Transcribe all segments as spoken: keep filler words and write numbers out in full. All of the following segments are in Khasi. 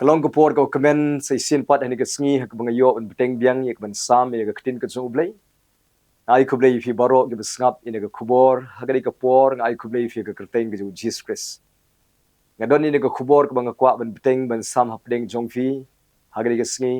Ka long ka por kaba kmen sa shisien pat ha kane ka sngi ha kaba nga ïoh ban bteng biang ïa ka ban sam ïa ka ktien ka jong U Blei. Nga ai khublei ïa phi baroh kiba sngap ïa kane ka khubor, ha kane ka por nga ai khublei ïa phi ha ka kyrteng ka jong U Jisu Khrist. Nga don ïa kane ka khubor kaba nga kwah ban bteng ban sam hapdeng jong phi ha kane ka sngi.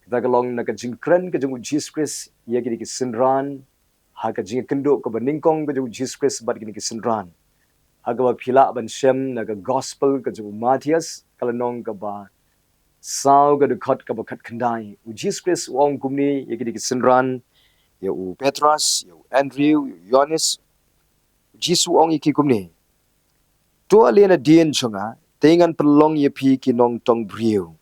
Kata ka long na ka jingkren ka jong U Jisu Khrist ïa kine ki synran, ha ka jingïakynduh kaba nyngkong ka jong U Jisu Khrist bad kine ki synran. Ha kaba phi lah ban shem na ka gospel ka jong u Mathaios, ka lynnong kaba saw, ka dkhot kaba khatkhyndai. U Jisu Khrist u ong kumne ïa kine ki synran, ïa u Petros, ïa u Andrew, ïa u Ïoannis. U Jisu u ong ïa ki kumne: To ale nadien jong nga, te ngan pynlong ïa phi ki nongtong briew.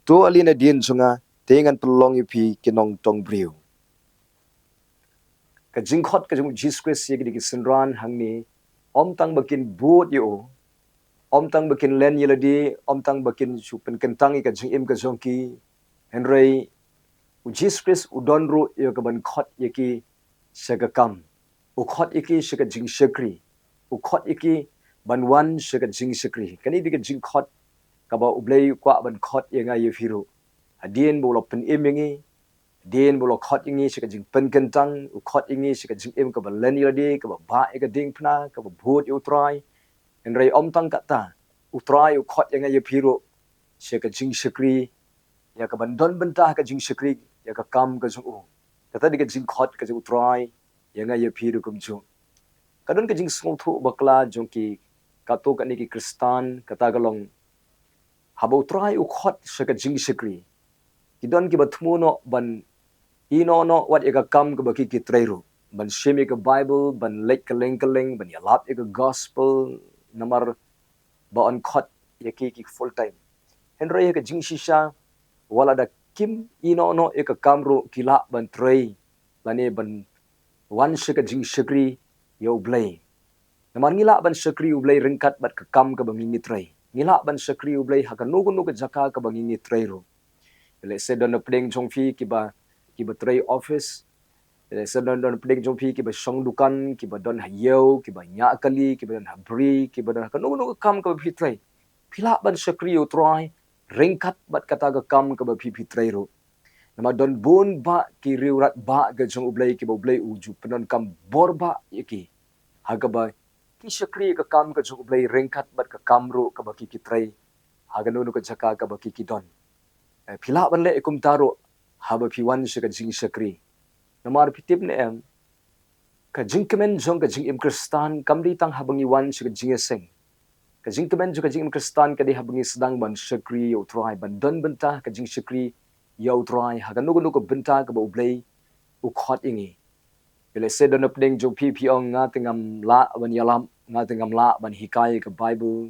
To ale nadien jong nga, te ngan pynlong ïa phi ki nongtong briew. Ka jingkhot ka jong U Jisu Khrist ïa kine ki synran hangne, ym tang ba kin bud ïa u, ym tang ba kin len ïa lade, ym tang ba kin shu pynkyntang ïa ka jingim ka jong ki. Hynrei U Jisu Khrist u don ruh ïa ka ban khot ïa ki sha ka kam. U khot ïa ki sha ka jingshakri. U khot ïa ki ban wan sha ka jingshakri. Kane dei ka jingkhot kaba U Blei u kwah ban khot ïa nga ïa phi ruh. Hadien ba u la pynim ïa ngi, hadien ba u la khot ïa ngi sha ka jingpynkyntang, u khot ïa ngi sha ka jingim kaba len ïa lade, kaba bah ïa ka diengphna, kaba bud ïa U Trai. Hynrei ym tang kata, U Trai u khot ïa nga ïa phi ruh sha ka jingshakri, ïa ka ban don bynta ha ka jingshakri ïa ka kam ka jong u. Kata dei ka jingkhot ka jong U Trai ïa nga ïa phi ruh kumjuh. Ka don ka jingsngewthuh bakla jong ki katto katne ki Khristan, kata ka long, haba U Trai u khot sha ka jingshakri, ki don kiba thmu noh ban ïeh noh noh wat ïa ka kam kaba ki ki trei ruh, ban shim ïa ka Baibl, ban leit kylleng kylleng, ban ïalap ïa ka gospel, namar ba yn khot ïa ki ki full time. Hynrei ha ka jingshisha, wat lada kim ïeh noh noh ïa ka kam ruh, ki lah ban trei lane ban wan sha ka jingshakri ïa U Blei. Namar ngi lah ban shakri U Blei ryngkat bad ka kam kaba ngi ngi trei. Ngi lah ban shakri U Blei ha kano kano ka jaka kaba ngi ngi trei ruh. Let's say don na pdeng jong phi kiba, kiba trei office. Let's say don, don na pdeng jong phi kiba shong dukan, kiba don ha ïew, kiba ñiah kali, kiba don ha bri, kiba don ha kano kano ka kam kaba phi trei. Phi lah ban shakri ïa U Trai ryngkat bad kata ka kam kaba phi phi trei ruh. Namar don bun bah ki riewrat bah ka jong U Blei kiba U Blei u ju pyndonkam bor bah ïa ki, ha kaba ki shakri ïa ka kam ka jong U Blei ryngkat bad ka kam ruh kaba ki ki trei ha kano kano ka jaka kaba ki ki don. Eh, phi lah ban leh kumta ruh haba phi wan sha ka jingshakri. Namar phi tip ne em, ka jingkmen jong ka jingim Khristan kam dei tang haba ngi wan sha ka jingïaseng. Ka jingkmen jong ka jingim Khristan ka dei haba ngi sdang ban shakri ïa U Trai, ban don bynta ka jingshakri ïa U Trai ha kano kano ka bynta kaba U Blei u khot ïa ngi. Let's say don na pdeng jong phi, phi ong, nga te ngam lah ban ïalap, nga te ngam lah ban hikai ka Baibl,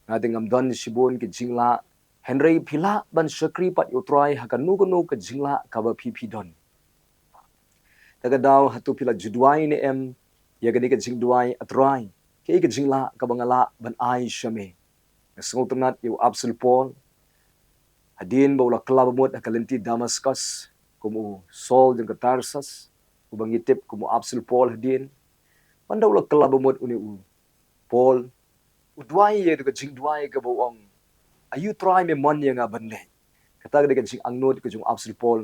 nga te ngam don shibun ki jinglah. Hynrei phi lah ban shakri pat ïa U Trai ha kano kano ka jinglah kaba phi phi don. Te ka daw hato phi la ju duwai ne em ïa kane ka jingduwai: A Trai, kaei ka jinglah kaba nga lah ban ai sha me? Nga sngewtynnat ïa u Apostol Paul, hadien ba u la kylla bamut ha ka lynti Damascus kum u Saul jong ka Tarsus, uba ngi tip kum u Apostol Paul hadien. Mynda u la kylla bamut une u Paul, u duwai ïa ka jingduwai kaba u ong: Aïu Trai me mon ïa nga ban leh? Kata ka dei ka jingangnud ka jong u Apostol Paul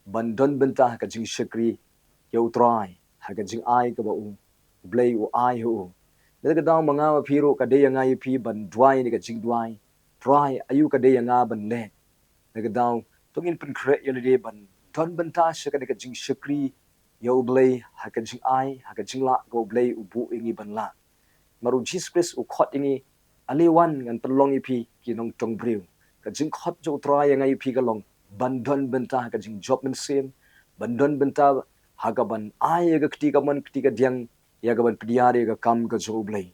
ban don bynta ha ka jingshakri ïa U Trai ha ka jingai kaba U Blei u ai ha u. Te ka daw ma nga ma phi ruh ka dei ïa nga ïa phi ban duwai ïa ka jingduwai: Trai, aïu ka dei ïa nga ban leh? Te ka daw to ngin pynkhreh ïa lade ban don bynta sha kane ka jingshakri ïa U Blei ha ka jingai, ha ka jinglah kaba U Blei u buh ïa ngi ban lah. Namar U Jisu Khrist u khot ïa ngi: Ale wan, ngan pynlong ïa phi ki nongtong briew. Ka jingkhot jong U Trai ïa nga ïa phi ka long ban don bynta ha ka jingjop mynsiem, ban don bynta ha ka ban ai ïa ka kti kamon kti kadiang ïa ka ban pdiar ïa ka kam ka jong U Blei.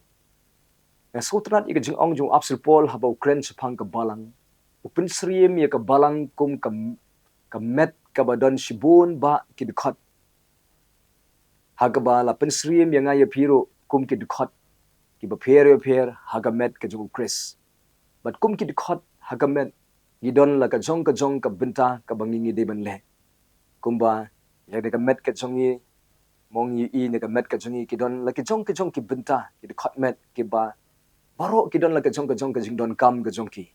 Nga sngewtynnat ïa ka jingong jong u Apostol Paul haba u kren shaphang ka balang. U pynsyriem ïa ka balang kum ka, ka met kaba don shibun bah ki dkhot. Ha kaba la pynsyriem ïa nga ïa phi ruh kum ki dkhot kiba pher ïa pher ha ka met ka jong u Khrist. Bad kum ki dkhot ha ka met, ngi don la ka jong ka jong ka bynta kaba ngi ngi dei ban leh. Kumba ïa ka met ka jong ngi, mo ngi ïohi ne ka met ka jong ngi, ki don la ki jong ki jong ki bynta, ki dkhot met kiba baroh ki don la ka jong ka jong ka jingdonkam ka jong ki.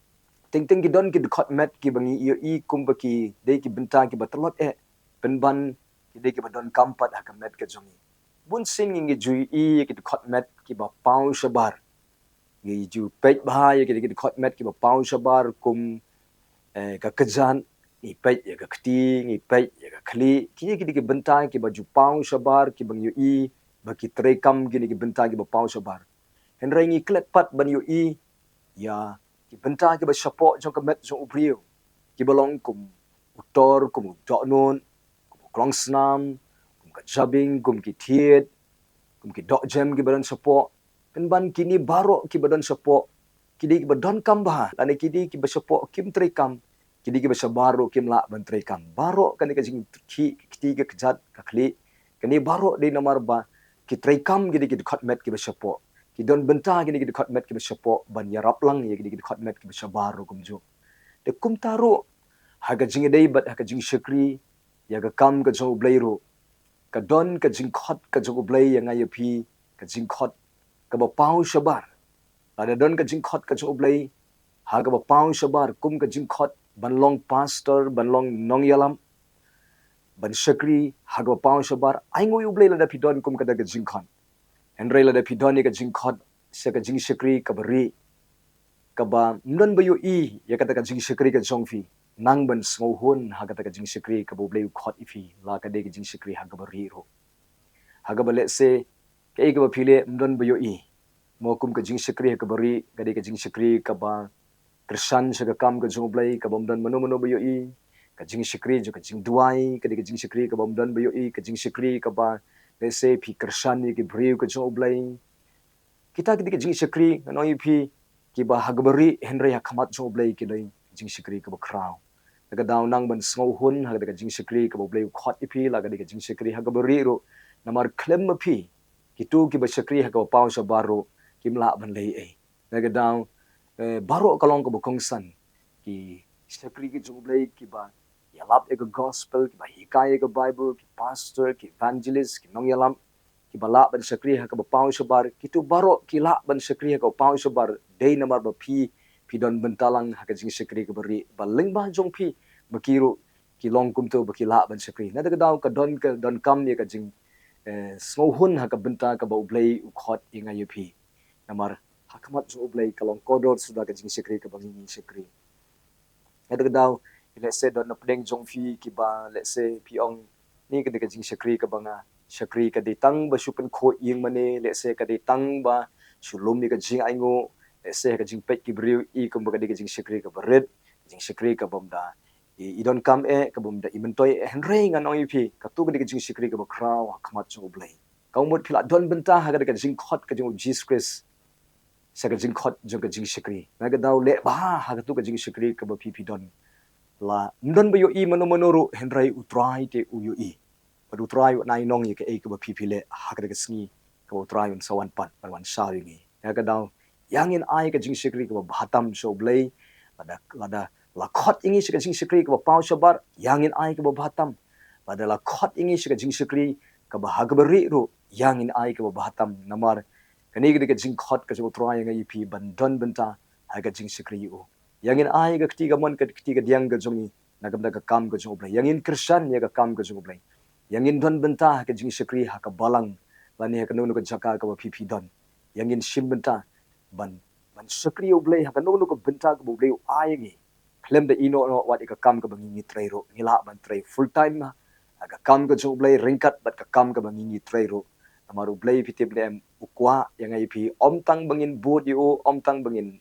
Teng teng ki don ki dkhot met kiba ngi ïohi kumba ki dei ki bynta kiba tlot eh, pynban ki dei kiba donkam pat ha ka met ka jong ngi. Bun sien ngi ju ïohi ïa ki dkhot met kiba paw shabar. Ngi ju peit bha ïa ki dkhot met kiba paw shabar kum, eh, ka kjat, ngi peit ïa ka kti, ngi peit ïa ka khlieh. Kine ki dei ki bynta kiba ju paw shabar, kiba ngi ïohi ba ki treikam kine ki bynta kiba paw shabar. Hynrei ngi klet pat ban ïohi ïa ki bynta kiba shapoh jong ka met jong u briew, kiba long kum u tor, kum u dohnud, kum u klongsnam, kum ka jabieng, kum ki thied, kum ki dohjem kiba don shapoh. Pynban kine baroh kiba don shapoh, ki dei kiba donkam bha, lane ki dei kiba shapoh kim treikam, ki dei kiba shabar ruh kim lah ban treikam. Baroh kane ka jingkhih, ka kti, ka kjat, ka khlieh, kane baroh dei namar ba ki treikam ki dei ki dkhot met kiba shapoh. Ki don bynta kine ki dkhot met kiba shapoh ban ïarap lang ïa kine ki dkhot met kiba shabar ruh kumjuh. Te kumta ruh, ha ka jingïadei bad ha ka jingshakri ïa ka kam ka jong u Blei ruh, ka don ka jingkhot ka jong u Blei ïa nga ïa phi, ka jingkhot kaba paw shabar. Lada don ka jingkhot ka jong u Blei ha kaba paw shabar, kum ka jingkhot ban long pastor, ban long nongïalam, ban shakri ha kaba paw shabar, ainguh ïa u Blei lada phi don kum kata ka jingkhot. Hynrei lada phi don ïa ka jingkhot sha ka jingshakri kaba rieh, kaba ym don ba ïohi ïa kata ka jingshakri ka jong phi, nang ban sngewhun ha kata ka jingshakri kaba u Blei u khot ïa phi, la ka dei ka jingshakri ha kaba rieh ruh. Ha kaba lehse kaei kaba phi leh ym don ba ïohi. Mo kum ka jingshakri ha kaba rieh, ka dei ka jingshakri kaba kyrshan sha ka kam ka jong u Blei, kaba ym don mano mano ba ïohi. Ka jingshakri jong ka jingduwai, ka dei ka jingshakri kaba ym don ba ïohi, ka jingshakri kaba lehse phi kyrshan ïa ki briew ka jong u Blei. Kita ki dei ki jingshakri, ngan ong ïa phi, kiba ha kaba rieh, hynrei ha khmat jong u Blei ki dei jingshakri kaba khraw. Te ka daw nang ban sngewhun ha ka dei ka jingshakri kaba u Blei u khot ïa phi, la ka dei ka jingshakri ha kaba rieh ruh. Namar khlem ma phi, kito kiba shakri ha kaba paw shabar ruh kim lah ban leh ei. Te ka daw, eh, baroh ka long kaba kongsan, ki shakri ki jong u Blei kiba ïalap ïa ka gospel, kiba hikai ïa ka Bible, ki pastor, ki evangelist, ki nongïalam, kiba lah ban shakri ha kaba paw shabar, kito baroh ki lah ban shakri ha kaba paw shabar, dei namar ba phi, phi don bynta lang ha ka jingshakri kaba rieh, ba lyngba jong phi, ba ki ruh ki long kumto ba ki lah ban shakri. Na kata ka daw ka don ka, donkam ïa ka jing, eh, sngewhun ha ka bynta kaba u Blei u khot ïa nga ïa phi. Namar ha khmat jong u Blei ka long kordor suda ka jingshakri kaba ngi ngi shakri. Kata ka daw, lehse don na pdeng jong phi kiba, lehse phi ong, ni ka dei ka jingshakri kaba nga shakri ka dei tang ba shu pynkhuid ïing mane, lehse ka dei tang ba shu lum ïa ka jingainguh, lehse ka jingpeit ki briew i kumba ka dei ka jingshakri kaba rit, jingshakri kaba ym da i, i donkam eh, kaba ym da i myntoi eh, hynrei ngan ong ïa phi, kato ka dei ka jingshakri kaba khraw ha khmat jong u Blei. Ka mut phi la don bynta ha ka dei ka jingkhot ka jong u Jisu Khrist sha ka jingkhot jong ka jingshakri. Na ka daw leh bha ha kato ka jingshakri kaba phi phi don. La ym don ba ïohi mano mano ruh, hynrei u Trai te u ïohi. Bad u Trai u nai nong ïa kaei kaba phi phi leh ha ka dei ka sngi kaba u Trai un sa wan pat ban wan shaw ïa ngi. Na ka daw ïa ngin ai ka jingshakri kaba bha tam sha u Blei. Lada, lada la khot ïa ngi sha ka jingshakri kaba paw shabar, ïa ngin ai kaba bha tam. Lada la khot ïa ngi sha ka jingshakri kaba ha kaba rieh ruh, ïa ngin ai kaba bha tam. Namar kane ka dei ka jingkhot ka jong u Trai ïa nga ïa phi ban don bynta ha ka jingshakri ïa u. Ïa ngin ai ka kti kamon, ka kti kadiang ka jong ngi na ka bynta ka kam ka jong u Blei. Ïa ngin kyrshan ïa ka kam ka jong u Blei. Ïa ngin don bynta ha ka jingshakri ha ka balang lane ha kano kano ka jaka kaba phi phi don. Ïa ngin shim bynta ban, ban shakri ïa u Blei ha kano kano ka bynta kaba u Blei u ai ïa ngi. Khlem da ïehnoh noh wat ïa ka kam kaba ngi ngi trei ruh, ngi lah ban trei full time ha ka kam ka jong u Blei ryngkat bad ka kam kaba ngi ngi trei ruh. Namar u Blei, phi tip ne em, u kwah ïa nga ïa phi, ym tang ba ngin bud ïa u, ym tang ba ngin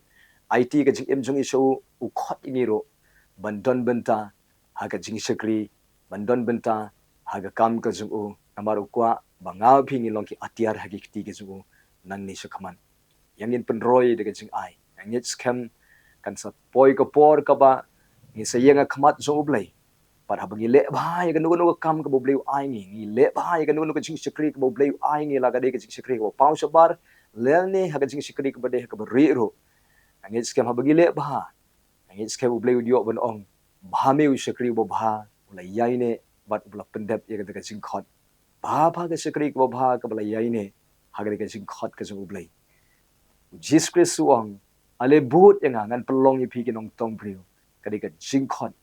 aiti ka jingim jong ngi sha u, u khot ïa ngi ruh ban don bynta ha ka jingshakri, ban don bynta ha ka kam ka jong u. Namar u kwah ba nga bad phi ngin long ki atiar ha ki kti ka jong u nangne shakhmat. Ïa ngin pynroi da ka jingai. Nga ngeit skhem kan sa poi ka por kaba ngi sa ïeng ha khmat jong u Blei. Bad haba ngi leh bha ïa kano kano ka kam kaba u Blei u ai ngi, ngi leh bha ïa kano kano ka jingshakri kaba u Blei u ai ngi, la ka dei ka jingshakri kaba paw shabar lane ha ka jingshakri kaba dei ha kaba rieh ruh. Nga ngeit skhem haba ngi leh bha, nga ngeit skhem u Blei u ïoh ban ong, bha me u shakri uba bha, u la ïaineh bad u la pyndep ïa kata ka jingkhot. Bha bha ka shakri kaba bha kaba la ïaineh ha kata ka jingkhot ka jong u Blei. U Jisu Khrist u ong, Ale bud ïa nga, ngan pynlong ïa phi ki nongtong briew. Ka dei ka jingkhot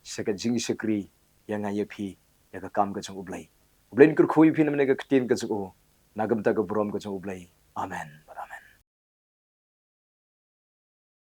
sha ka jingshakri ïa nga ïa phi ïa ka kam ka jong U Blei. U Blei un kyrkhu ïa phi namar ka ktien ka jong u. Na ka bynta ka burom ka jong U Blei. Amen.